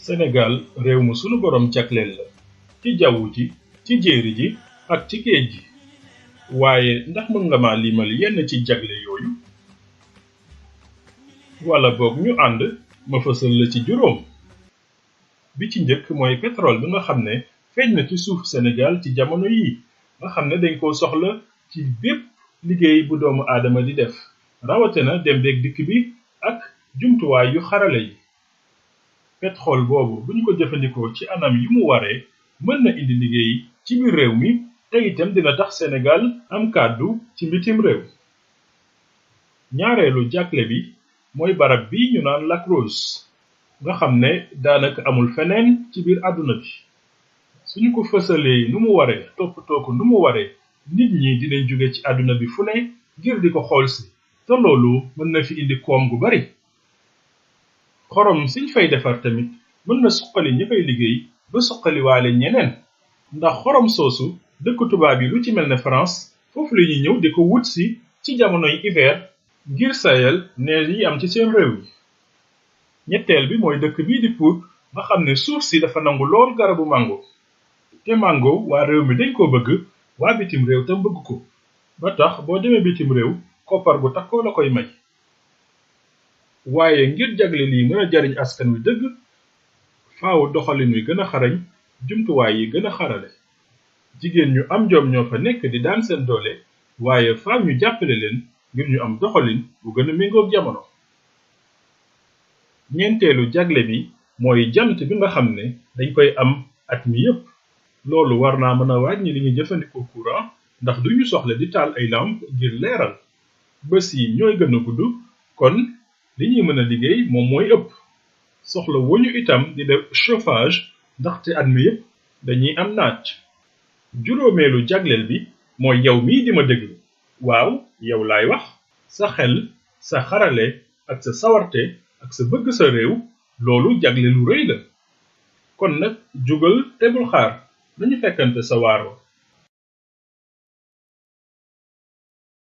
Sénégal réew mu sunu borom jagleel la ci jaww ji ci jéeri ji ak ci géej gi waaye ndax mën nga ma limal yenn ci jagle yooyu wala boog ñu ànd ma fësal la ci juróom bi ci njëkk mooy pétrole bi nga xam ne feeñ na ci suuf Sénégal ci jamono yi nga xam ne dañ koo soxla ci bépp liggéey bu doomu aadama di def rawatina dem beeg dikk bi ak jumtuwaay yu xarale yi pétrole boobu bu ñu ko jëfandikoo ci anam yu mu waree mën na indi liggéey ci biir réew mi te itam dina tax Sénégal am kàddu ci mbitim réew ñaareelu jagle bi mooy barab bi ñu naan Lac Rose nga xam ne daanaka amul feneen ci biir àdduna bi suñu ko fësalee nu mu waree toppatoo ko nu mu waree nit ñi dinañ jóge ci àdduna bi fu ne ngir di ko xool si te loolu mën na fi indi koom gu bari xorom siñ fay defar tamit mën na suqali ñi fay liggéey ba suqaliwaale ñeneen ndax xorom soosu dëkk tubaab yi lu ci mel ne France foofu la ñuy ñëw di ko wut si ci jamonoy hiver ngir sayal neige yi am ci seen réew yi ñetteel bi mooy dëkk bii di Pout nga xam ne suuf si dafa nangu lool garabu mango te mango waa réew mi dañ koo bëgg waa bitim réew tam bëgg ko ba tax boo demee bitim réew koppar gu takkoo la koy may waaye ngir jagle lii mën a jariñ askan wi dëgg faaw doxalin wi gën a xarañ jumtuwaay yi gën a xarale jigéen ñu am jom ñoo fa nekk di daan seen doole waaye faaw ñu jàppale leen ngir ñu am doxalin bu gën a méngoog jamono ñeenteelu jagle bi mooy jant bi nga xam ne dañ koy am at mi yépp loolu war naa mën a wàññi li ñu jëfandikoo courant ndax duñu soxla di taal ay lampe ngir leeral bés yi ñooy gën a gudd kon li ñuy mën a liggéey moom mooy ëpp soxla wuñu itam di def chauffage ndaxte at mi yépp dañuy am naaj juróomeelu jagleel bi mooy yow mii di ma déglu waaw yow laay wax sa xel sa xarale ak sa sawarte ak sa bëgg sa réew loolu jagle lu rëy la kon nag jugal te bul xaar nañu fekkante sa waar wa